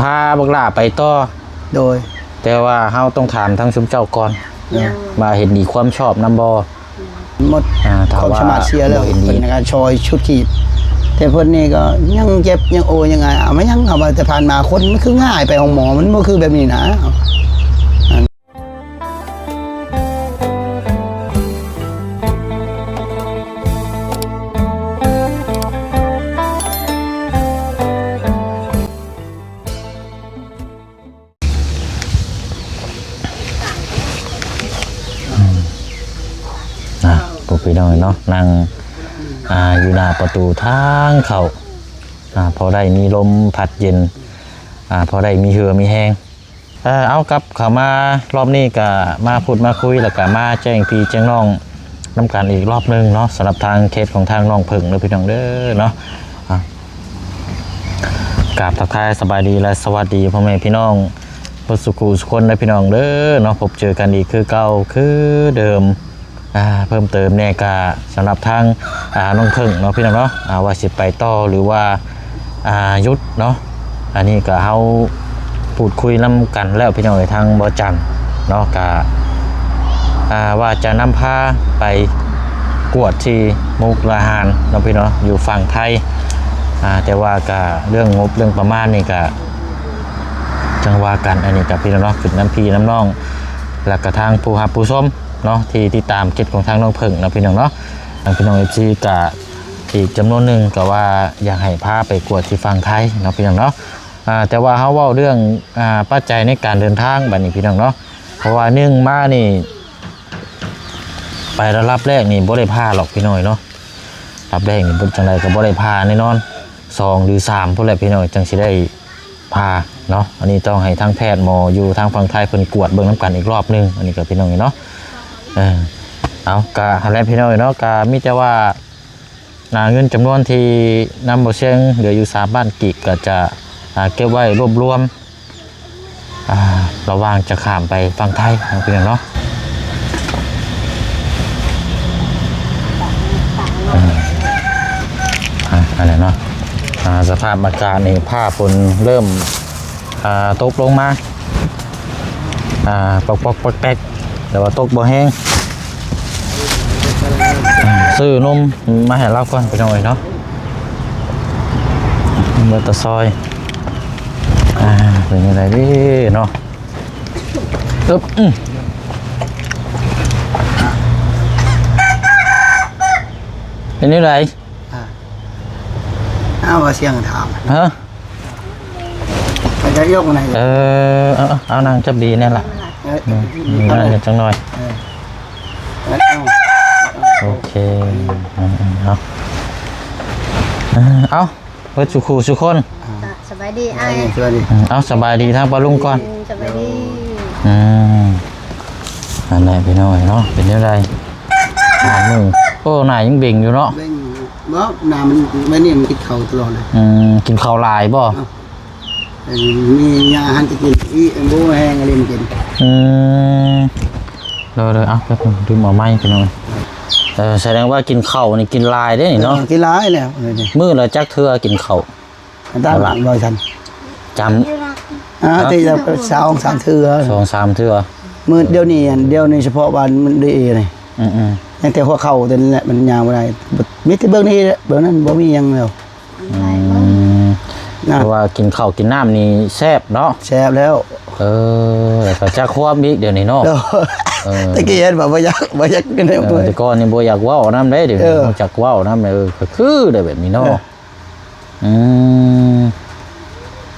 ພາບັກຫຼ້າໄປຕໍ່ ໂດຍ ແຕ່ວ່າເຮົາຕ້ອງຖາມທາງຊຸມເຈົ້າກ່ອນ ຍັງ ວ່າເຫັນດີຄວາມຊອບນຳບໍ່? ໝົດ ອ່າ ຖ້າ ຄວາມສາມາດເສຍແລ້ວ ບໍ່ເຫັນດີ ເພິ່ນກໍຊ່ອຍຊຸດຂີດ ແຕ່ເພິ່ນນີ້ກໍຍັງເຈັບ ຍັງໂອຍ ຍັງອາຍ ເອົາມາຍັງ ເອົາມາແຕ່ຜ່ານມາ ຄົນມັນຄືງ່າຍໄປໂຮງໝໍ ມັນບໍ່ຄືແບບນີ້ນະ. ອ່າ ພວກພີ່ນ້ອງເນາະ ນັ່ງ ອ່າ ຢູ່ໜ້າປະຕູທາງເຂົ້າ ອ່າ ພໍໄດ້ມີລົມພັດເຢັນ ອ່າ ພໍໄດ້ມີເຫື່ອມີແຮງ. ເອີ ເອົາ ກັບເຂົ້າມາລອບນີ້ກະມາພູດມາຄຸຍ ແລ້ວກະມາແຈ້ງພີ່ແຈ້ງນ້ອງນຳກັນອີກລອບໜຶ່ງເນາະ ສຳລັບທາງເຂດຂອງທາງນ້ອງເຜິ້ງເດີພີ່ນ້ອງເດີເນາະ. ອ່າ ກາບທັກທາຍສະບາຍດີແລະສະຫວັດດີພໍ່ແມ່ພີ່ນ້ອງເບິດສູ່ຄູ່ສູ່ຄົນເດີພີ່ນ້ອງເດີເນາະ ພົບເຈີກັນອີກຄືເກົ່າຄືເດີມ. ອ່າ ເພີ່ມເຕີມແດ່ກະສຳລັບທາງ ອ່າ ນ້ອງເຜິ້ງເນາະພີ່ນ້ອງເນາະ ອ່າ ວ່າຊິໄປຕໍ່ ຫຼືວ່າ ອ່າ ຢຸດເນາະ ອັນນີ້ກະເຮົາພູດຄຸຍນຳກັນແລ້ວພີ່ນ້ອງເອີຍ ທາງບໍ່ຈັນເນາະ ກະ ອ່າ ວ່າຈະນຳພາໄປກວດທີ່ມຸກດາຫານເນາະພີ່ນ້ອງ ຢູ່ຝັ່ງໄທ ອ່າ ແຕ່ວ່າກະເລື່ອງງົບເລື່ອງປະມານນີ້ກະຈັ່ງວ່າກັນ ອັນນີ້ກະພີ່ນ້ອງເນາະ ຂຶ້ນນຳພີ່ນຳນ້ອງ ແລ້ວກະທາງຜູ້ຮັບຜູ້ຊົມ ເນາະ ທີ່ຕິດຕາມເຂດຂອງທາງນ້ອງເຜິ້ງເນາະພີ່ນ້ອງເນາະ. ທາງພີ່ນ້ອງເອັຟຊີກະອີກຈຳນວນໜຶ່ງກະວ່າຢາກໃຫ້ພາໄປກວດທີ່ຝັ່ງໄທເນາະພີ່ນ້ອງເນາະ. ອ່າ ແຕ່ວ່າເຮົາເວົ້າເລື່ອງ ອ່າ ປັດໄຈໃນການເດີນທາງບາດນີ້ພີ່ນ້ອງເນາະ ເພາະວ່າໜຶ່ງມານີ້ ໄປລະລຳແລກນີ້ບໍ່ໄດ້ພາດອກພີ່ນ້ອງເນາະ ລຳແລກນີ້ບໍ່ ຈັ່ງໃດກະບໍ່ໄດ້ພາແນ່ນອນ ສອງຫຼືສາມພຸ້ນແຫຼະພີ່ນ້ອງ ຈັ່ງຊິໄດ້ ພາເນາະ ອັນນີ້ຕ້ອງໃຫ້ທາງແພດໝໍຢູ່ທາງຝັ່ງໄທເພິ່ນກວດເບິ່ງນຳກັນອີກລອບໜຶ່ງ ອັນນີ້ກໍພີ່ນ້ອງເນາະ. ເອີ ເອົາ ກະຫັ້ນແຫຼະພີ່ນ້ອງເນາະ ກະມີແຕ່ວ່າ ອ່າ ເງິນຈຳນວນທີ່ນຳບໍ່ຊຽງເຫຼືອຢູ່ສາມລ້ານກີບ ກໍຈະ ອ່າ ເກັບໄວ້ລວບລວມ ອ່າ ລະຫວ່າງຈະຂ້າມໄປຝັ່ງໄທເນາະ ພີ່ນ້ອງເນາະ. ອ່າ ອ່າ ອັນນັ້ນເນາະ ອ່າ ສະພາບອາກາດນີ້ ຟ້າຝົນເລີ່ມ ອ່າ ຕົກລົງມາ ອ່າ ປອກໆແປກໆ ແຕ່ວ່າຕົກບໍ່ແຮງ. ອ່າ ຊື້ນົມມາໃຫ້ລາວກ່ອນ ພີ່ນ້ອງເອີຍເນາະ ເບິດຕາຊອຍ. ອ່າ ເປັນຈັ່ງໃດເດເນາະ? ອຶບ ອື ເປັນຈັ່ງໃດ? ອ່າ ເອົາວ່າສຽງຖາມ ຮະ? ເອີ ເອົາ ເອົາ ເອົາ ນັ່ງຈັບດີແນ່ລະ ເອີ ອືມ ນັ່ງຈັກໜ້ອຍ ເອີ ໂອເຄ ເອົາ ເອົາ ເບິດສູ່ຄູ່ສູ່ຄົນ ອ່າ ສະບາຍດີອ້າຍ ສະບາຍດີ ເອົາ ສະບາຍດີທາງປ້າລຸງກ່ອນ ສະບາຍດີ ອືມ ອັນໃດພີ່ນ້ອງເນາະ ເປັນຈັ່ງໃດ? ໂອ້ ໜ້າຍັງເບັງຢູ່ເນາະ ເບັງຢູ່ ບໍ່ ໜ້າມັນ ມື້ນີ້ມັນກິນເຂົ້າຕະຫຼອດເລີຍ ອືມ ກິນເຂົ້າຫຼາຍບໍ່? ເອີ ມີອາຫານກະກິນອີກ ບໍ່ແຮງອີ່ຫຼີມັນກິນ ອືມ ເດີໆ ເອົາ ແປັບໜຶ່ງ ດື່ມເອົາໄມ້ພີ່ນ້ອງ ເອີ ສະແດງວ່າກິນເຂົ້ານີ້ກິນຫຼາຍເດ້ນີ້ເນາະ ເອີ ກິນຫຼາຍແລ້ວ ເອີ ມື້ລະຈັກເທື່ອກິນເຂົ້າ? ຕາມ ເອົາລະ ບໍ່ທັນ ຈຳ ອ່າ ແຕ່ສອງສາມເທື່ອ ສອງສາມເທື່ອ ມື້ດຽວນີ້ ດຽວນີ້ສະເພາະວ່າມັນດີເອນີ້ ອືມໆ ຍັງແຕ່ຫົວເຂົ່າເທົ່ານັ້ນແຫຼະ ມັນຍ່າງບໍ່ໄດ້ ມີແຕ່ເບິ່ງນີ້ແຫຼະ ເບິ່ງນັ້ນບໍ່ມີຫຍັງແລ້ວ ອືມ ນະ ເພາະວ່າກິນເຂົ້າກິນນ້ຳນີ້ແຊບເນາະ ແຊບແລ້ວ ເອີ ກໍຈັກຄວາມອີກດຽວນີ້ເນາະ ເອີ ແຕ່ກີ້ເຫັນວ່າບໍ່ຢາກ ບໍ່ຢາກກິນ ເອີ ແຕ່ກ່ອນນີ້ບໍ່ຢາກເວົ້ານຳເດ້ ດຽວນີ້ ເອີ ຮູ້ຈັກເວົ້ານຳ ເອີ ກໍຄືໄດ້ແບບນີ້ເນາະ ເອີ ອືມ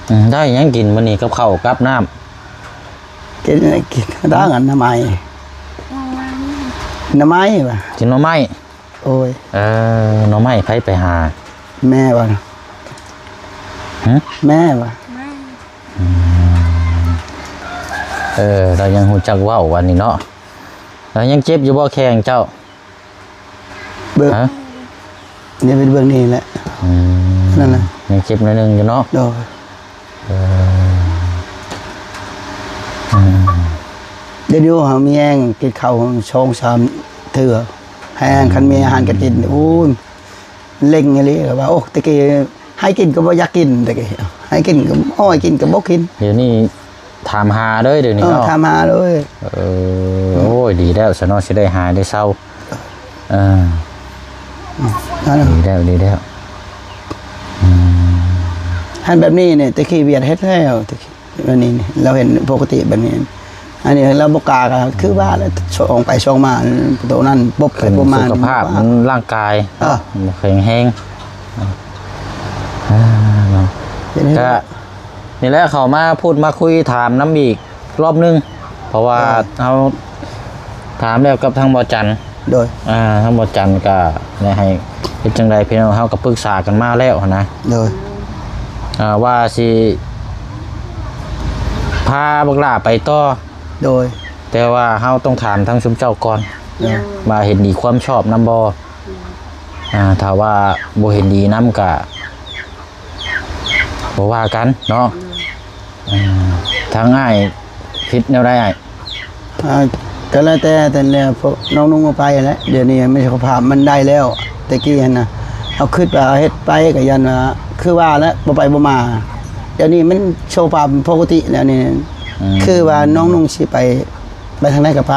ອືມ ໄດ້ຫຍັງກິນມື້ນີ້ກັບເຂົ້າກັບນ້ຳ? ກິນ ກິນດາງອັນໜໍ່ໄມ້ ໜໍ່ໄມ້ວ່າ ກິນໜໍ່ໄມ້ ໂອ້ຍ ເອີ ໜໍ່ໄມ້ໃຜໄປຫາ? ແມ່ວ່າ ຫຶ? ແມ່ວ່າ ອືມ ເອີ ລາວຍັງຮູ້ຈັກເວົ້າ ບາດນີ້ເນາະ ລາວຍັງເຈັບຢູ່ບໍ່ແຂ້ງເຈົ້າ? ເບິ່ງ ຮະ? ນີ້ເປັນເບິ່ງນີ້ແຫຼະ ອືມ ນັ້ນນະ ຍັງເຈັບໜ້ອຍໜຶ່ງຢູ່ເນາະ ໂດຍ ເອີ ອືມ ດຽວນີ້ຫາມີແຮງກິນເຂົ້າສອງສາມເທື່ອ ແຮງ ອືມ ຄັນມີອາຫານກະກິນ ໂອ້ຍ ເລັ່ງອີ່ຫຼີ ວ່າ ໂອ້ ແຕ່ກີ້ໃຫ້ກິນກໍບໍ່ຢາກກິນ ແຕ່ກີ້ ໃຫ້ກິນກໍ ເອົາໃຫ້ກິນກໍບໍ່ກິນ. ດຽວນີ້ຖາມຫາເລີຍ ດຽວນີ້ເນາະ. ເອີ ຖາມຫາເລີຍ. ເອີ ໂອ້ຍ ດີແລ້ວຊະເນາະ ຊິໄດ້ຫາຍໄດ້ເຊົາ. ເອີ ອືມ ດີແລ້ວ ດີແລ້ວ. ອືມ ອັນແບບນີ້ນີ້ ແຕ່ກີ້ວຽດເຮັດແລ້ວ ແຕ່ກີ້ ແບບນີ້ນີ້ ລາວເຫັນປົກກະຕິແບບນີ້. ອັນນີ້ລາວບໍ່ກ້າ ກໍຄືວ່າແຫຼະ ຊ່ອງໄປຊ່ອງມາ ໂຕນັ້ນປົບໄປປົບມາ. ສຸຂະພາບ ນີ້ ມັນ ຮ່າງກາຍ ເອີ ບໍ່ແຂງແຮງ. ອ່າ ເນາະ ເປັນ ກະ ນີ້ແຫຼະ ເຂົ້າມາພູດມາຄຸຍຖາມນຳອີກລອບໜຶ່ງ ເພາະວ່າ ໂດຍ ເຮົາຖາມແລ້ວກັບທາງບໍ່ຈັນ. ໂດຍ ອ່າ ທາງບໍ່ຈັນກະໄດ້ໃຫ້ເຮັດຈັ່ງໃດ ພີ່ນ້ອງເຮົາກໍປຶກສາກັນມາແລ້ວຫັ້ນນະ. ໂດຍ ອ່າ ວ່າຊິພາບັກຫຼ້າໄປຕໍ່. ໂດຍ ແຕ່ວ່າເຮົາຕ້ອງຖາມທາງຊຸມເຈົ້າກ່ອນ ໂດຍ ວ່າເຫັນດີຄວາມຊອບນຳບໍ່. ອືມ ອ່າ ຖ້າວ່າບໍ່ເຫັນດີນຳກະ ບໍ່ວ່າກັນເນາະ. ອືມ ອ່າ ທາງອ້າຍຄິດແນວໃດອ້າຍ? ອ່າ ກໍແລ້ວແຕ່ ແຕ່ແລ້ວ ພວກນ້ອງນຸ່ງເອົາໄປແຫຼະ. ດຽວນີ້ມັນສຸຂະພາບມັນໄດ້ແລ້ວ ແຕ່ກີ້ຫັ້ນນະ ເຮົາຄິດວ່າເຮັດໄປກໍຢ້ານວ່າ ຄືວ່າແຫຼະ ບໍ່ໄປບໍ່ມາ. ດຽວນີ້ມັນສຸຂະພາບປົກກະຕິແລ້ວນີ້. ອືມ ຄືວ່ານ້ອງນຸ່ງຊິໄປ ໄປທາງໃດກໍໄປ.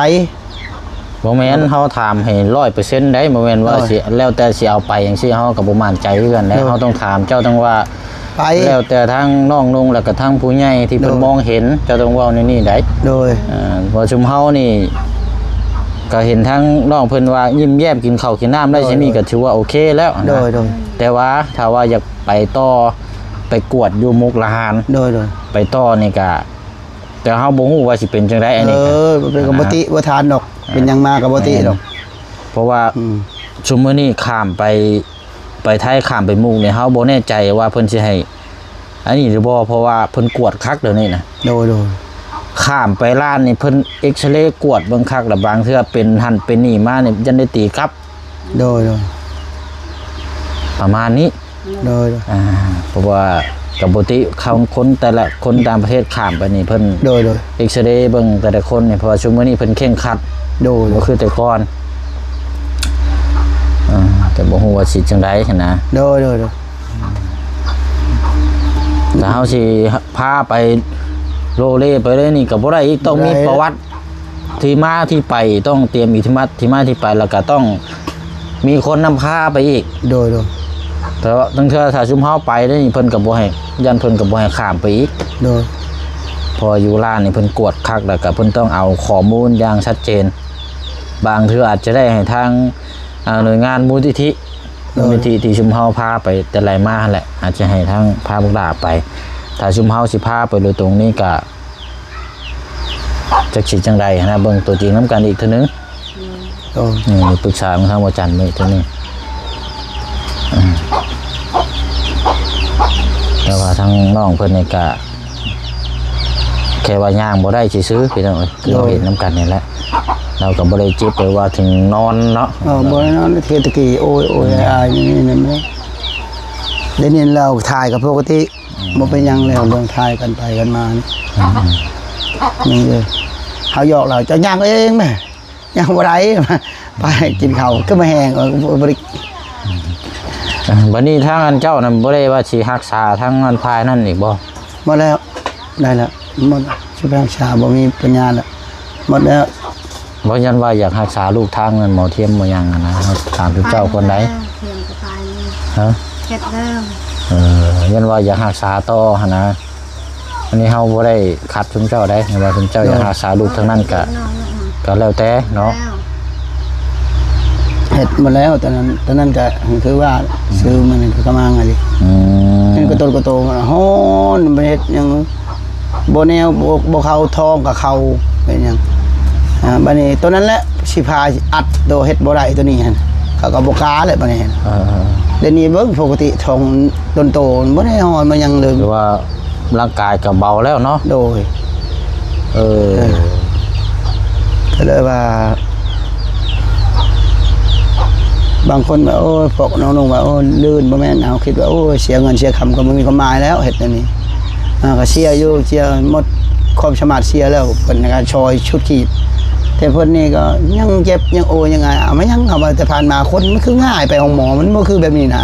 ບໍ່ແມ່ນ ເຮົາຖາມໃຫ້ຮ້ອຍເປີເຊັນໄດ໋ ບໍ່ແມ່ນວ່າ ໂດຍ ຊິ ແລ້ວແຕ່ຊິເອົາໄປຈັ່ງຊີ້ ເຮົາກໍບໍ່ໝັ້ນໃຈຄືກັນແຫຼະ. ໂດຍ ເຮົາຕ້ອງຖາມເຈົ້າ ຕ້ອງວ່າ ໄປ ແລ້ວແຕ່ທາງນ້ອງນຸ່ງ ແລ້ວກໍທາງຜູ້ໃຫຍ່ທີ່ເພິ່ນ ໂດຍ ມອງເຫັນ ເຈົ້າຕ້ອງເວົ້າແນວນີ້ໄດ໋. ໂດຍ ເອີ ວ່າຊຸມເຮົານີ້ກໍເຫັນທາງນ້ອງເພິ່ນວ່າຍິ້ມແຍ້ມ ກິນເຂົ້າກິນນ້ຳໄດ້ ໂດຍ ສ່ຳນີ້ກໍຖືວ່າໂອເຄແລ້ວນະ. ໂດຍ ໂດຍ ແຕ່ວ່າຖ້າວ່າຢາກໄປຕໍ່ ໄປກວດຢູ່ມຸກລະຫານ ໂດຍ ໂດຍ ໄປຕໍ່ນີ້ກໍ ແຕ່ເຮົາບໍ່ຮູ້ວ່າຊິເປັນຈັ່ງໃດ ອັນນີ້ ເອີ ກໍ ເປັນກໍບໍ່ຕິບໍ່ທານດອກ. ອ່າ ເປັນຫຍັງມາກໍບໍ່ຕິດອກ. ແມ່ນ ເພາະວ່າ ອືມ ຊຸມມື້ນີ້ຂ້າມໄປ ໄປໄທ ຂ້າມໄປມຸກນີ້ ເຮົາບໍ່ແນ່ໃຈວ່າເພິ່ນຊິໃຫ້ອັນນີ້ຫຼືບໍ່ ເພາະວ່າເພິ່ນກວດຄັກດຽວນີ້ນະ. ໂດຍ ໂດຍ ຂ້າມໄປລາວນີ້ ເພິ່ນເອັກຊະເຣກວດເບິ່ງຄັກ ແລ້ວບາງເທື່ອເປັນຫັ້ນເປັນນີ້ມານີ້ ຢ້ານໄດ້ຕີກັບ. ໂດຍ ໂດຍ ປະມານນີ້. ໂດຍ ໂດຍ ອ່າ ເພາະວ່າກະປົກກະຕິເຂົາ ຄົນແຕ່ລະຄົນຕ່າງປະເທດຂ້າມໄປນີ້ ເພິ່ນ ໂດຍ ໂດຍ ເອັກຊະເຣເບິ່ງແຕ່ລະຄົນນີ້ ເພາະວ່າຊຸມມື້ນີ້ເພິ່ນເຄັ່ງຄັດ. ໂດຍ ບໍ່ຄືແຕ່ກ່ອນ. ອ່າ ແຕ່ບໍ່ຮູ້ວ່າຊິຈັ່ງໃດຫັ້ນນະ. ໂດຍ ໂດຍ ໂດຍ ຖ້າເຮົາຊິພາໄປໂລເລໄປເລີຍນີ້ກໍບໍ່ໄດ້ອີກ ຕ້ອງມີ ບໍ່ໄດ້ ປະຫວັດ ທີ່ມາທີ່ໄປ ຕ້ອງຕຽມອີກທີ່ມາ ທີ່ມາທີ່ໄປ ແລ້ວກໍຕ້ອງມີຄົນນຳພາໄປອີກ. ໂດຍ ໂດຍ ແຕ່ວ່າລາງເທື່ອຖ້າຊຸມເຮົາໄປໄດ້ນີ້ ເພິ່ນກໍບໍ່ໃຫ້ ຢ້ານເພິ່ນກໍບໍ່ໃຫ້ຂ້າມໄປອີກ. ໂດຍ ເພາະວ່າຢູ່ລາວນີ້ເພິ່ນກວດຄັກ ແລ້ວກໍເພິ່ນຕ້ອງເອົາຂໍ້ມູນຢ່າງຊັດເຈນ. ບາງເທື່ອອາດຈະໄດ້ໃຫ້ທາງ ອ່າ ໜ່ວຍງານມູນນິທິ ໂດຍ ມູນນິທິທີ່ຊຸມເຮົາພາໄປແຕ່ໄລມາຫັ້ນແຫຼະ ອາດຈະໃຫ້ທາງພາພວກຫຼ້າໄປ. ຖ້າຊຸມເຮົາຊິພາໄປໂດຍຕົງນີ້ກະ ຈັກຊິຈັ່ງໃດຫັ້ນນະ ເບິ່ງຕົວຈິງນຳກັນອີກເທື່ອໜຶ່ງ. ໂດຍ ນີ້ ນີ້ປຶກສາທາງບໍ່ຈັນເບິ່ງອີກເທື່ອໜຶ່ງ. ອືມ ແຕ່ວ່າທາງນ້ອງເພິ່ນນີ້ກະ ແຄ່ວ່າຍ່າງບໍ່ໄດ້ຊື່ໆ ພີ່ນ້ອງເອີຍ. ໂດຍ ເຮົາເຫັນນຳກັນນີ້ແຫຼະ ລາວກໍບໍ່ໄດ້ເຈັບ ແບບວ່າເຖິງນອນເນາະ. ເອີ ບໍ່ໄດ້ນອນ ເຮັດແຕ່ກີ້ໂອຍໆ ອືມ ອາຍໆ ນີ້ໆ ໄດ້ຍິນລາວຖ່າຍກໍປົກກະຕິ. ອືມ ບໍ່ເປັນຫຍັງແລ້ວ ເລື່ອງຖ່າຍກັນໄປກັນມານີ້. ອືມໆ ນີ້ເດີ ເຮົາຢອກລາວ ເຈົ້າຍ່າງເອງແມ ຍ່າງບໍ່ໄດ້ ໄປກິນເຂົ້າຄືມາແຮງ ເອີ ບໍ່ໄດ້. ອືມ ບັດນີ້ທາງອັນເຈົ້ານັ້ນບໍ່ໄດ້ວ່າຊິຮັກສາທາງອັນຝ່າຍນັ້ນອີກບໍ່? ໝົດແລ້ວ ໄດ້ແລ້ວ ໝົດ ຊິໄປຮັກສາບໍ່ມີປັນຍາແລ້ວ ໝົດແລ້ວ. ບໍ່ ຢ້ານວ່າຢາກຮັກສາລູກທາງນັ້ນ ໝໍທຽມໝໍຫຍັງຫັ້ນນະ ຖາມເຈົ້າຄົນໃດ? ທຽມສະບາຍນີ້ ຮະ? ເຮັດແລ້ວ. ເອີ ຢ້ານວ່າຢາກຮັກສາຕໍ່ຫັ້ນນະ. ອັນນີ້ເຮົາບໍ່ໄດ້ຂັດຊຸມເຈົ້າໃດ ແຕ່ວ່າຊຸມເຈົ້າຢາກ ໂດຍ ຮັກສາລູກທາງນັ້ນກະ ນ້ອງ ກະແລ້ວແຕ່ເນາະ. ແລ້ວ ເຮັດໝົດແລ້ວ ຕອນນັ້ນ ຕອນນັ້ນກະຄືວ່າ ອືມ ຊື້ມັນກະກຳລັງຫັ້ນເດ. ອືມ ເປັນກະໂຕນກະໂຕ ຮ້ອນ ມັນເຮັດຫຍັງ ບໍ່ແນວ ບໍ່ ບໍ່ເຂົ້າທ້ອງກໍເຂົ້າ ເປັນຫຍັງ ອ່າ ບັດນີ້ໂຕນັ້ນແຫຼະຊິພາອັດໂຕເຮັດບໍ່ໄດ້ໂຕນີ້ຫັ້ນ ເຂົາກໍບໍ່ກ້າແຫຼະບັດນີ້. ເອີ ດຽວນີ້ເບິ່ງປົກກະຕິທ້ອງໂຕນໂຕ ມັນບໍ່ໄດ້ຮ້ອນມາຫຍັງເລີຍ ຄືວ່າຮ່າງກາຍກໍເບົາແລ້ວເນາະ. ໂດຍ ເອີ ເອີ ກໍເລີຍວ່າ ບາງຄົນວ່າ ໂອ້ຍ ພວກນ້ອງໆ ວ່າ ໂອ້ຍ ລື່ນ ບໍ່ແມ່ນ ເຮົາຄິດວ່າ ໂອ້ຍ ເສຍເງິນເສຍຄຳກໍບໍ່ມີຄວາມໝາຍແລ້ວ ເຮັດແນວນີ້ ອ່າ ກໍເສຍຢູ່ ເສຍໝົດຄວາມສາມາດ ເສຍແລ້ວ ເພິ່ນກໍຊ່ອຍຊຸດຂີດ ແຕ່ເພິ່ນນີ້ກໍຍັງເຈັບ ຍັງໂອຍ ຍັງອາຍ ເອົາມາຫຍັງ ເຮົາວ່າ ແຕ່ຜ່ານມາຄົນມັນຄືງ່າຍ ໄປໂຮງໝໍ ມັນບໍ່ຄືແບບນີ້ນະ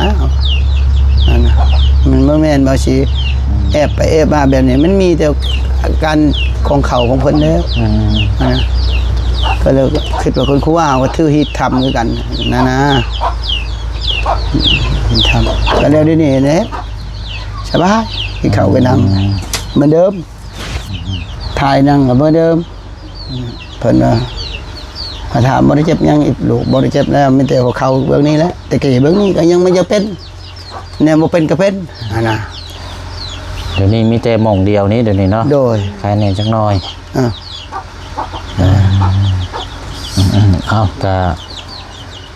ອັນນັ້ນ ມັນບໍ່ແມ່ນວ່າຊິ ແອບໄປແອບມາແບບນີ້ ມັນມີແຕ່ການຂອງເຂົາຂອງເພິ່ນແລ້ວ ອືມ ຫັ້ນນະ. ກໍເລີຍຄິດວ່າຄຸນຄູວ່າເຮົາກໍຖືຮີດທຳຄືກັນຫັ້ນນະ ທຳ ກໍແລ້ວດຽວນີ້ແຫຼະ ສະບາຍ ກິນເຂົ້າກິນນ້ຳ ອືມ ເໝືອນເດີມ ຖ່າຍໜັງກໍເໝືອນເດີມ. ເພິ່ນວ່າ ຖ້າຖາມບໍ່ໄດ້ເຈັບຫຍັງອີກ ລູກບໍ່ໄດ້ເຈັບແລ້ວ ມີແຕ່ຫົວເຂົ່າເບື້ອງນີ້ແຫຼະ ແຕ່ກີ້ເບື້ອງນີ້ກໍຍັງບໍ່ຢາກເປັນ ແນວບໍ່ເປັນກໍເປັນຫັ້ນນະ. ດຽວນີ້ມີແຕ່ໝ່ອງດຽວນີ້ ດຽວນີ້ເນາະ ໂດຍ ຄາຍແດ່ຈັກໜ້ອຍ ເອີ ເອີ ເອົາ ກະ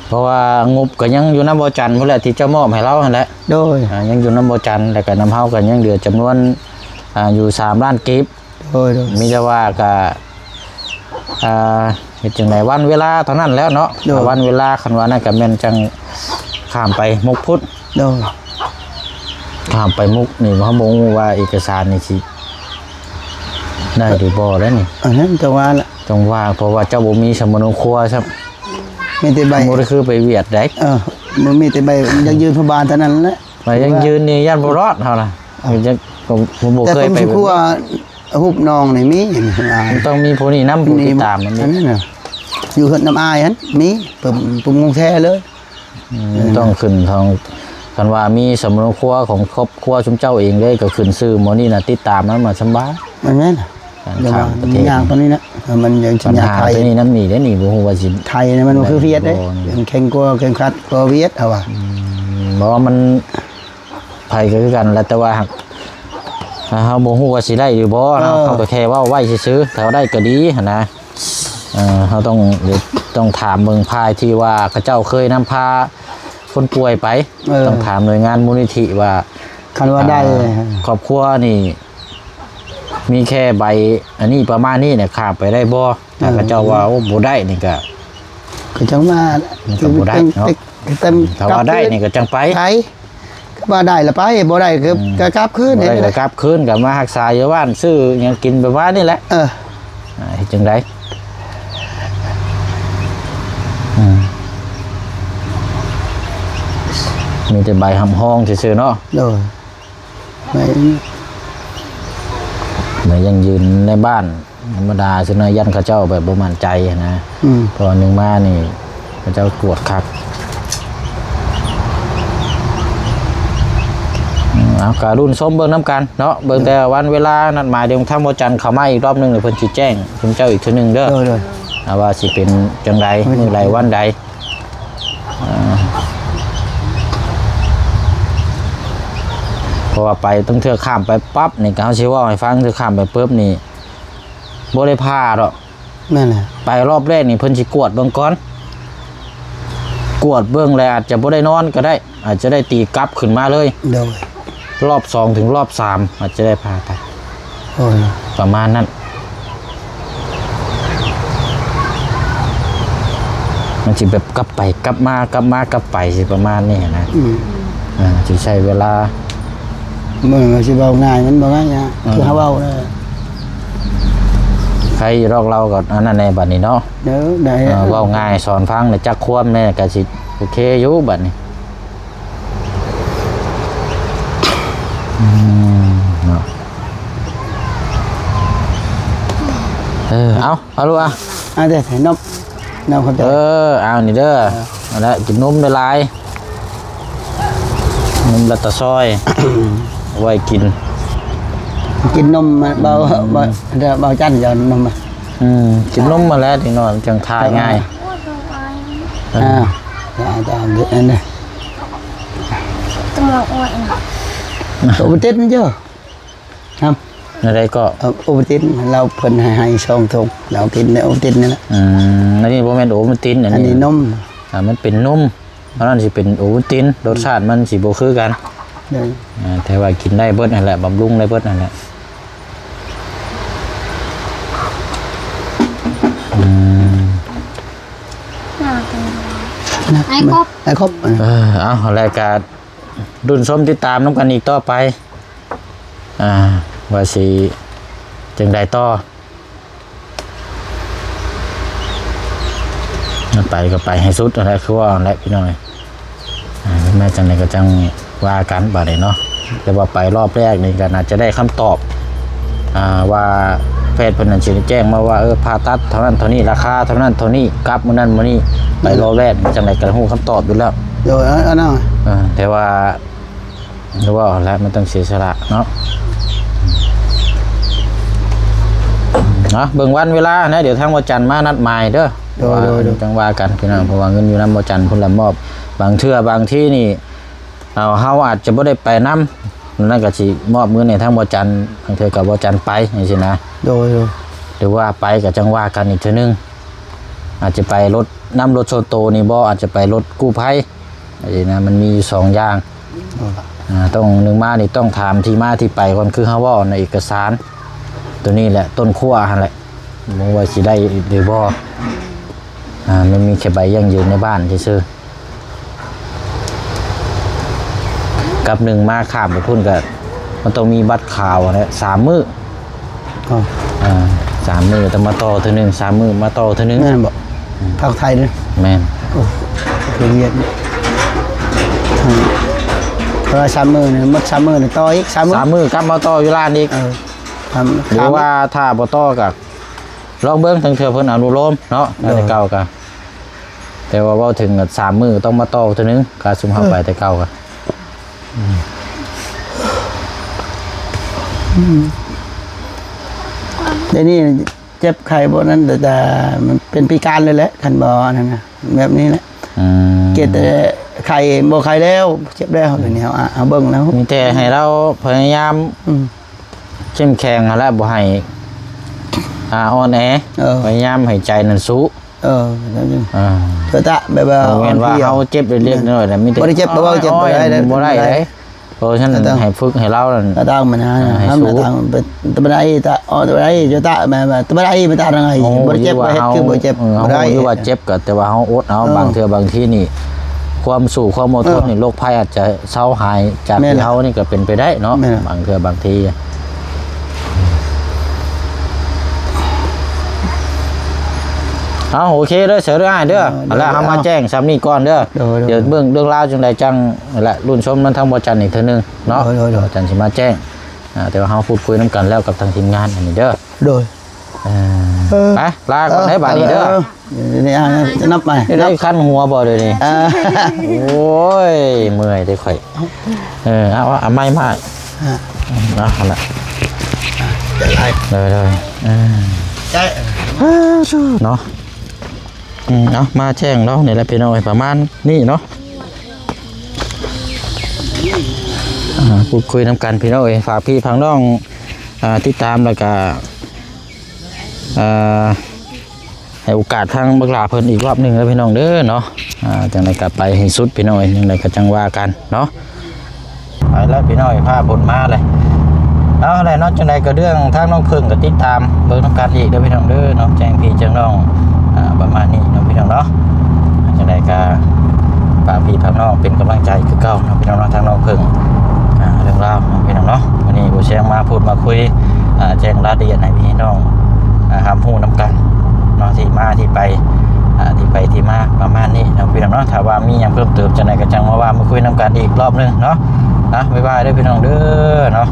ເພາະວ່າງົບກໍຍັງຢູ່ນຳບໍ່ຈັນພຸ້ນແຫຼະ ທີ່ເຈົ້າມອບໃຫ້ລາວຫັ້ນແຫຼະ ໂດຍ ອ່າ ຍັງຢູ່ນຳບໍ່ຈັນ ແລ້ວກໍນຳເຮົາກໍຍັງເຫຼືອຈຳນວນ ອ່າ ຢູ່ສາມລ້ານກີບ ໂດຍໆ ມີແຕ່ວ່າກະ ອ່າ ເຮັດຈັ່ງໃດ ວັນເວລາເທົ່ານັ້ນແຫຼະເນາະ ໂດຍ ວັນເວລາ ຄັນວ່ານັ້ນກະແມ່ນຈັ່ງຂ້າມໄປມຸກພຸ້ນ ໂດຍ ຂ້າມໄປມຸກນີ້ ເຮົາບໍ່ຮູ້ວ່າເອກະສານນີ້ຊິໄດ້ຫຼືບໍ່ແລ້ວນີ້ ອັນນັ້ນຈັ່ງວ່າລະ ຈັ່ງວ່າ ເພາະວ່າເຈົ້າບໍ່ມີສຳມະໂນຄົວຊ້ຳ ມີແຕ່ໃບ ບໍ່ໄດ້ຄືໄປຫວຽດໃດ ເອີ ບໍ່ມີແຕ່ໃບຢັ້ງຢືນພໍ່ບ້ານເທົ່ານັ້ນແຫຼະ ໃບຢັ້ງຢືນນີ້ຢ້ານບໍ່ລອດເຮົານະ ເອີ ຍັງ ບໍ່ ບໍ່ເຄີຍໄປ ແຕ່ເພິ່ນຊິຄົວ ຮູບນ້ອງນີ້ມີ ມັນຕ້ອງມີຜູ້ນີ້ນຳ ຜູ້ຕິດຕາມນຳ ອັນນັ້ນນະ ຢູ່ເຮືອນນ້ຳອ້າຍຫັ້ນມີ ປຶ້ມ ປຶ້ມຂອງແທ້ເລີຍ ອືມ ເອີ ຕ້ອງຂຶ້ນທາງ ຄັນວ່າມີສຳມະໂນຄົວຂອງຄອບຄົວຊຸມເຈົ້າເອງເດ້ ກໍຂຶ້ນຊື່ໝໍນີ້ນະ ຕິດຕາມນຳ ມັນສຳບາຍ ແມ່ນ ການຂ້າມປະເທດ ມັນຍາກປານນີ້ນະ ມັນຍັງ ບັນຫາ ຍາກໄທ ຕົວນີ້ນຳນີ້ເດ້ນີ້ ບໍ່ຮູ້ວ່າຊິ ໄທນີ້ມັນບໍ່ຄືຫວຽດເດ້ ໄດ້ບໍ່ ມັນເຄັ່ງກວ່າ ເຄັ່ງຄັດກວ່າຫວຽດ ເຮົາວ່າ ອືມ ບໍ່ ມັນ ໃຜກໍຄືກັນແຫຼະ ແຕ່ວ່າຫາກ ເຮົາບໍ່ຮູ້ວ່າຊິໄດ້ຫຼືບໍ່ ເອີ ເຮົາ ເຮົາກໍແຄ່ເວົ້າໄວ້ຊື່ໆ ຖ້າໄດ້ກໍດີຫັ້ນນະ ເອີ ເຮົາຕ້ອງ ຕ້ອງຖາມເບິ່ງຝ່າຍທີ່ວ່າເຂົາເຈົ້າເຄີຍນຳພາຄົນປ່ວຍໄປ ເອີ ຕ້ອງຖາມໜ່ວຍງານມູນນິທິວ່າ ຄັນວ່າໄດ້ ເອີ ຄອບຄົວນີ້ມີແຄ່ໃບອັນນີ້ປະມານນີ້ນະ ຂ້າມໄປໄດ້ບໍ່ ຖ້າເຂົາເຈົ້າວ່າ ໂອ້ ບໍ່ໄດ້ນີ້ກໍ ກໍຈັ່ງວ່າ ມັນກໍບໍ່ໄດ້ເນາະ ແຕ່ ແຕ່ ຖ້າວ່າໄດ້ນີ້ກໍຈັ່ງໄປ ໄປ ຄືວ່າໄດ້ລະໄປ ບໍ່ໄດ້ກໍ ອືມ ກໍກັບຄືນ ບໍ່ໄດ້ກໍກັບຄືນ ກໍມາຮັກສາຢູ່ບ້ານ ຊື້ຫຍັງກິນປະມານນີ້ແຫຼະ ເອີ ອ່າ ເຮັດຈັ່ງໃດ ອືມ ມີແຕ່ໃບຮັບຮອງຊື່ໆເນາະ ໂດຍ ໃບ ໃບຢັ້ງຢືນໃນບ້ານ ທຳມະດາ ສ່ວນໃຫຍ່ຢ້ານເຂົາເຈົ້າແບບບໍ່ໝັ້ນໃຈຫັ້ນນະ ອືມ ເພາະວ່າໜຶ່ງມານີ້ເຂົາເຈົ້າກວດຄັກ ອືມ ເອົາ ກະລຸ້ນຊົມເບິ່ງນຳກັນເນາະ ເບິ່ງແຕ່ວັນເວລານັດໝາຍ ດຽວທາງບໍ່ຈັນເຂົ້າມາອີກລອບໜຶ່ງ ແລ້ວເພິ່ນຊິແຈ້ງຊຸມເຈົ້າອີກເທື່ອໜຶ່ງເດີ ໂດຍໆ ອ່າ ວ່າຊິເປັນຈັ່ງໃດ ມື້ໃດວັນໃດ ອ່າ ເພາະວ່າໄປຕັ້ງເທື່ອຂ້າມໄປປັບນີ້ ກໍເຮົາຊິເວົ້າໃຫ້ຟັງ ເທື່ອຂ້າມໄປປຶບນີ້ ບໍ່ໄດ້ຜ່າດອກ ແມ່ນແຫຼະ ໄປຮອບແລກນີ້ເພິ່ນຊິກວດເບິ່ງກ່ອນ ກວດເບິ່ງແລ້ວອາດຈະບໍ່ໄດ້ນອນກໍໄດ້ ອາດຈະໄດ້ຕີກັບຂຶ້ນມາເລີຍ ໂດຍ ຮອບສອງເຖິງຮອບສາມອາດຈະໄດ້ຜ່າຕັດ ໂອ້ຍ ປະມານນັ້ນ ມັນຊິແບບກັບໄປກັບມາ ກັບມາກັບໄປຊິປະມານນີ້ນະ ອືມ ອ່າ ຊິໃຊ້ເວລາ ມັນຊິເວົ້າງ່າຍ ມັນບໍ່ງ່າຍນະ ອືມ ຄືເຮົາເວົ້ານະ ໃຜດອກ ລາວກໍອັນນັ້ນແດ່ບັດນີ້ເນາະ ເອີ ໄດ້ ເອີ ເວົ້າງ່າຍ ສອນຟັງ ແລະ ຈັກຄວາມແດ່ ກໍຊິໂອເຄຢູ່ບັດນີ້ ອືມ ເນາະ ເອີ ເອົາ ເອົາລູກ ອ່ະ ອ່ະ ເດ້ ໃຫ້ນົບ ນ້ອງເຂົ້າໃຈ ເອີ ເອົານີ້ເດີ ເອີ ເອົາລະ ກິນນົມຫຼາຍໆ ນົມລະຕະຊອຍ ເອົາໄວ້ກິນ ກິນນົມ ເບົາ ເບົາ ເບົາຈັນ ເຈົ້ານົມ ອືມ ກິນນົມມາແລ້ວ ເດັກນ້ອຍມັນຈັ່ງຖ່າຍງ່າຍ ອ່າ ຕາມ ອັນນີ້ ຕົວໂອ້ຍນະ ໂອວັນຕິນເຈົ້າ ຮະ ແນວໃດກໍ ເອີ ໂອວັນຕິນ ລາວເພິ່ນໃຫ້ ໃຫ້ສອງຖົງ ລາວກິນໃນໂອວັນຕິນນີ້ແຫຼະ ອືມ ອັນນີ້ບໍ່ແມ່ນໂອວັນຕິນ ອັນນີ້ ອັນນີ້ນົມ ອ່າ ມັນເປັນນົມ ອັນນັ້ນຊິເປັນໂອວັນຕິນ ລົດຊາດມັນຊິບໍ່ຄືກັນ ໂດຍ ອ່າ ແຕ່ວ່າກິນໄດ້ເບິດຫັ້ນແຫຼະ ບຳລຸງໄດ້ເບິດຫັ້ນແຫຼະ ອືມ ໄອ້ຄົບ ໄອ້ຄົບ ເອີ ເອົາ ແລ້ວກະລຸ້ນຊົມຕິດຕາມນຳກັນອີກຕໍ່ໄປ ອ່າ ວ່າຊິຈັ່ງໃດຕໍ່ ໄປກໍໄປໃຫ້ສຸດຫັ້ນແຫຼະ ຄືວ່າຫັ້ນແຫຼະພີ່ນ້ອງເອີຍ ອ່າ ມາຈັ່ງໃດກໍຈັ່ງວ່າກັນບາດນີ້ເນາະ ແຕ່ວ່າໄປລອບແລກນີ້ກໍໜ້າຈະໄດ້ຄຳຕອບ ອ່າ ວ່າແພດເພິ່ນນັ້ນຊິໄດ້ແຈ້ງມາວ່າ ເອີ ຜ່າຕັດເທົ່ານັ້ນເທົ່ານີ້ ລາຄາເທົ່ານັ້ນເທົ່ານີ້ ກັບມື້ນັ້ນມື້ນີ້ ໄປລອບແລກຈັ່ງໃດກໍຮູ້ຄຳຕອບຢູ່ແລ້ວ. ໂດຍ ອັນ ອັນນັ້ນ ເອີ ແຕ່ວ່າ ຄືເວົ້າແຫຼະ ມັນຕ້ອງເສຍສະຫຼະເນາະ. ເນາະ ເບິ່ງວັນເວລານະ ດຽວທາງບໍ່ຈັນມານັດໝາຍເດີ. ໂດຍ ໂດຍ ໂດຍ ຈັ່ງວ່າກັນພີ່ນ້ອງ ເພາະວ່າເງິນຢູ່ນຳບໍ່ຈັນພຸ້ນລະມອບ. ບາງເທື່ອບາງທີນີ້ ເຮົາ ເຮົາອາດຈະບໍ່ໄດ້ໄປນຳ ນັ້ນກໍຊິມອບເງິນໃຫ້ທາງບໍ່ຈັນ ບາງເທື່ອກໍບໍ່ຈັນໄປຈັ່ງຊີ້ນະ. ໂດຍ ໂດຍ ຫຼືວ່າໄປກໍຈັ່ງວ່າກັນອີກເທື່ອໜຶ່ງ ອາດຈະໄປລົດ ນຳລົດສ່ວນໂຕນີ້ບໍ່ ອາດຈະໄປລົດກູ້ໄພຈັ່ງຊີ້ນະ. ມັນມີຢູ່ສອງຢ່າງ ໂດຍ ອ່າ ຕ້ອງ ໜຶ່ງມານີ້ຕ້ອງຖາມທີ່ມາທີ່ໄປກ່ອນ ຄືເຮົາເວົ້າໃນເອກະສານ ໂຕນີ້ແຫຼະຕົ້ນຂົ້ວຫັ້ນແຫຼະ ບໍ່ວ່າຊິໄດ້ຫຼືບໍ່. ອ່າ ມັນມີແຄ່ໃບຢັ້ງຢືນໃນບ້ານຊື່ໆ ກັບໜຶ່ງມາຂ້າມໄປພຸ້ນກໍ ມັນຕ້ອງມີບັດຂາວຫັ້ນແຫຼະ ສາມມື້. ອໍ ອ່າ ສາມມື້ຕ້ອງມາຕໍ່ເທື່ອໜຶ່ງ ສາມມື້ມາຕໍ່ເທື່ອໜຶ່ງ ແມ່ນບໍ່? ອືມ ພາກໄທເດ້. ແມ່ນ. ໂອ້ ໄປວຽກ ອືມ ເພາະວ່າສາມມື້ນີ້ ໝົດສາມມື້ນີ້ຕໍ່ອີກສາມມື້ ສາມມື້ກັບມາຕໍ່ຢູ່ລານອີກ. ເອີ ຫາ ຫຼືວ່າຖ້າບໍ່ຕໍ່ກໍລອງເບິ່ງ ທັງເທື່ອເພິ່ນອະນຸໂລມເນາະ. ໂດຍ ແຕ່ເກົ່າກໍ ແຕ່ວ່າເວົ້າເຖິງສາມມື້ຕ້ອງມາຕໍ່ເທື່ອໜຶ່ງ ກະຊຸມເຮົາ ເອີ ໄປແຕ່ເກົ່າກະ ອືມ ດຽວນີ້ເຈັບໄຂ້ບໍ່ນັ້ນ ແຕ່ ແຕ່ມັນເປັນພິການເລີຍແຫຼະ ຄັນບໍ່ອັນນັ້ນນະ ແບບນີ້ແຫຼະ. ອືມ ເຈັບແຕ່ໄຂ້ ບໍ່ໄຂ້ແລ້ວ ເຈັບແລ້ວ ດຽວນີ້ເຮົາ ເຮົາເບິ່ງແລ້ວ ມີແຕ່ໃຫ້ລາວພະຍາຍາມ ອືມ ເຂັ້ມແຂງຫັ້ນແຫຼະ ບໍ່ໃຫ້ ອ່າ ອ່ອນແອ. ເອີ ພະຍາຍາມໃຫ້ໃຈນັ້ນສູ້. ເອີ ອ່າ ເອີຕະ ແບບວ່າ ບໍ່ແມ່ນວ່າເຮົາເຈັບເລັກໆນ້ອຍໆ ແລ້ວມີແຕ່ ບໍ່ໄດ້ເຈັບ ບໍ່ເວົ້າເຈັບ ບໍ່ໄດ້ ບໍ່ໄດ້ເດ້. ເພາະສະນັ້ນ ໃຫ້ຝຶກໃຫ້ລາວນັ້ນ ຕາຕ່າງມັນນະ ໃຫ້ ທຳຕາຕ່າງ ຕະບັນໄດ ຕະ ອໍ ຕະບັນໄດ ໂຍຕະ ແມ່ນວ່າ ຕະບັນໄດ ມັນຕາຕ່າງ ບໍ່ເຈັບ ບໍ່ເຮັດຄືບໍ່ເຈັບ ບໍ່ໄດ້. ເຮົາຮູ້ຢູ່ວ່າເຈັບກໍ ແຕ່ວ່າເຮົາອົດເອົາ. ເອີ ບາງເທື່ອບາງທີນີ້ ຄວາມສູ້ຄວາມອົດທົນນີ້ ເອີ ໂລກໄພອາດຈະເຊົາຫາຍຈາກ ແມ່ນ ທີ່ເຮົານີ້ກໍເປັນໄປໄດ້ເນາະ. ແມ່ນ ບາງເທື່ອບາງທີ ເອົາ ໂອເຄເດີ ເຊີເດີອ້າຍເດີ. ເອີ ເອົາລະ ເດີ ເຮົາມາແຈ້ງສ່ຳນີ້ກ່ອນເດີ. ໂດຍ ໂດຍ ດຽວເບິ່ງເລື່ອງລາວຈັ່ງໃດຈັ່ງ ລະລຸ້ນຊົມນຳທາງບໍ່ຈັນອີກເທື່ອໜຶ່ງເນາະ. ໂດຍ ໂດຍ ໂດຍ ບໍ່ຈັນຊິມາແຈ້ງ. ອ່າ ແຕ່ວ່າເຮົາພູດຄຸຍນຳກັນແລ້ວກັບທາງທີມງານອັນນີ້ເດີ. ໂດຍ ເອີ ເອີ ໄປ ລາກ່ອນເດີບາດນີ້ເດີ. ເອີ ເອີ ນີ້ ອ່າ ນັບໄປ ໄດ້ຄັນຫົວບໍ່ດຽວນີ້? ອ່າ ໂອ້ຍ ເມື່ອຍເດ້ຂ້ອຍ. ເອີ ເອົາ ເອົາ ເອົາໄມ້ມາ ອ່າ ເອົາຫັ້ນລະ ເດີ ເດີ ເອີ ເນາະ. ອືມ ເອົາ ມາແຈ້ງເນາະ ນີ້ແຫຼະພີ່ນ້ອງເອີຍ ປະມານນີ້ເນາະ. ອ່າ ພູດຄຸຍນຳກັນພີ່ນ້ອງເອີຍ ຝາກພີ່ຝາກນ້ອງ ອ່າ ຕິດຕາມ ແລ້ວກະ ອ່າ ໃຫ້ໂອກາດທາງບັກຫຼ້າເພິ່ນອີກລອບໜຶ່ງເດີພີ່ນ້ອງເດີເນາະ. ອ່າ ຈັ່ງໃດກໍໄປໃຫ້ສຸດພີ່ນ້ອງເອີຍ ຈັ່ງໃດກໍຈັ່ງວ່າກັນເນາະ. ໄປແລ້ວພີ່ນ້ອງເອີຍ ພາເພິ່ນມາເລີຍ. ເອົາແຫຼະເນາະ ຈັ່ງໃດກໍເລື່ອງທາງນ້ອງເພິ່ງກໍຕິດຕາມເບິ່ງນຳກັນອີກເດີພີ່ນ້ອງເດີເນາະ ແຈ້ງພີ່ແຈ້ງນ້ອງ ອ່າ ປະມານນີ້ເນາະພີ່ນ້ອງເນາະ. ຈັ່ງໃດກໍຝາກພີ່ຝາກນ້ອງເປັນກຳລັງໃຈຄືເກົ່າເນາະພີ່ນ້ອງເນາະ ທາງນ້ອງເພິ່ງ. ອ່າ ເລື່ອງລາວເນາະພີ່ນ້ອງເນາະ ມື້ນີ້ບໍ່ແຊງມາພູດມາຄຸຍ ອ່າ ແຈ້ງລາຍລະອຽດໃຫ້ພີ່ນ້ອງ ອ່າ ຮັບຮູ້ນຳກັນເນາະ ທີ່ມາທີ່ໄປ ອ່າ ທີ່ໄປທີ່ມາປະມານນີ້ເນາະພີ່ນ້ອງເນາະ. ຖ້າວ່າມີຫຍັງເພີ່ມເຕີມຈັ່ງໃດກໍຈັ່ງມາເວົ້າມາຄຸຍນຳກັນອີກລອບໜຶ່ງເນາະ. ອ່ະ ບາຍບາຍເດີພີ່ນ້ອງເດີເນາະ.